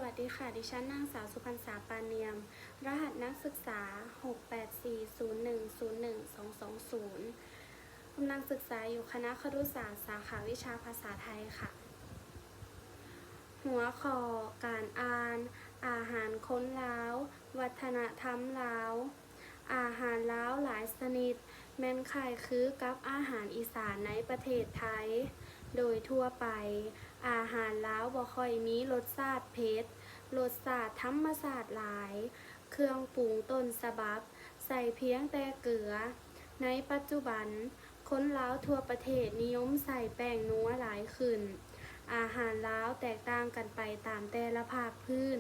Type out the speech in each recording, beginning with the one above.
สวัสดีค่ะ ดิฉันนางสาวสุพรรณษา ปานเนียม รหัสนักศึกษา หกแปดสี่ศูนย์หนึ่งศูนย์หนึ่งสองสองศูนย์ กำลังศึกษาอยู่คณะครุศาสตร์ สาขาวิชาภาษาไทยค่ะ หัวข้อการอ่าน อาหารคนลาว วัฒนธรรมลาว อาຫารລາວຫຼາຍຊະນິດແມ່ນຄ້າຍຄືກັບອາຫານອີສານໃນປະເທດໄທ. ໂດຍທົ່ວໄປ, ອາຫານລາວບໍ່ຄ່ອຍມີລົດຊາດເຜັດ, ລົດຊາດທຳມະຊາດຫຼາຍ, ເຄື່ອງປຸງຕົ້ນສະບັບໃສ່ພຽງແຕ່ເກືອ. ໃນປັດຈຸບັນ, ຄົນລາວທົ່ວປະເທດນິຍົມໃສ່ແປ້ງນົວຫຼາຍຂຶ້ນ. ອາຫານລາວແຕກຕ່າງກັນໄປຕາມແຕ່ລະພາກພື້ນ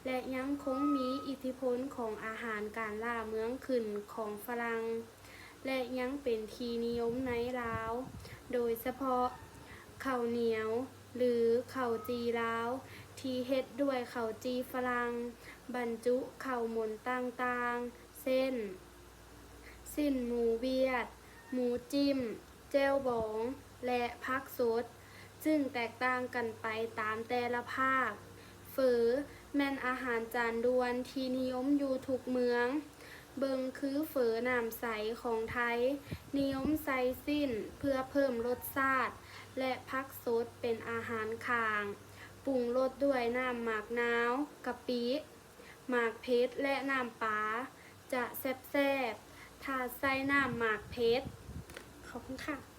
ແລະ ຍັງຄົງມີອິດທິພົນຂອງອາຫານການລ່າເມືອງຂຶ້ນຂອງຝຣັ່ງ ແລະ ຍັງເປັນທີ່ນິຍົມໃນລາວ, ໂດຍສະເພາະເຂົ້າໜຽວ ຫຼື ເຂົ້າຈີ່ລາວ ທີ່ເຮັດດ້ວຍເຂົ້າຈີ່ຝຣັ່ງ ບັນຈຸເຂົ້າໝົນຕ່າງໆ ເຊັ່ນ ຊີ້ນໝູວຽດ, ໝູຈິ້ມ, ແຈ່ວບອງ ແລະ ຜັກສົດ, ຊຶ່ງແຕກຕ່າງກັນໄປຕາມແຕ່ລະພາກ. ເຝີແມ່ນອາຫານຈານດ່ວນທີ່ນິຍົມຢູ່ທຸກເມືອງ. ເບິ່ງຄືເຝີນ້ຳໃສຂອງໄທ, ນິຍົມໃສ່ຊີ້ນເພື່ອເພີ່ມລົດຊາດ ແລະ ຜັກສົດເປັນອາຫານຂ້າງ, ປຸງລົດດ້ວຍນ້ຳໝາກນາວ, ກະປິ, ໝາກເຜັດ ແລະ ນ້ຳປາ ຈະແຊບໆ ຖ້າໃສ່ນ້ຳໝາກເຜັດ. ຂອບຄຸນຄ່ະ.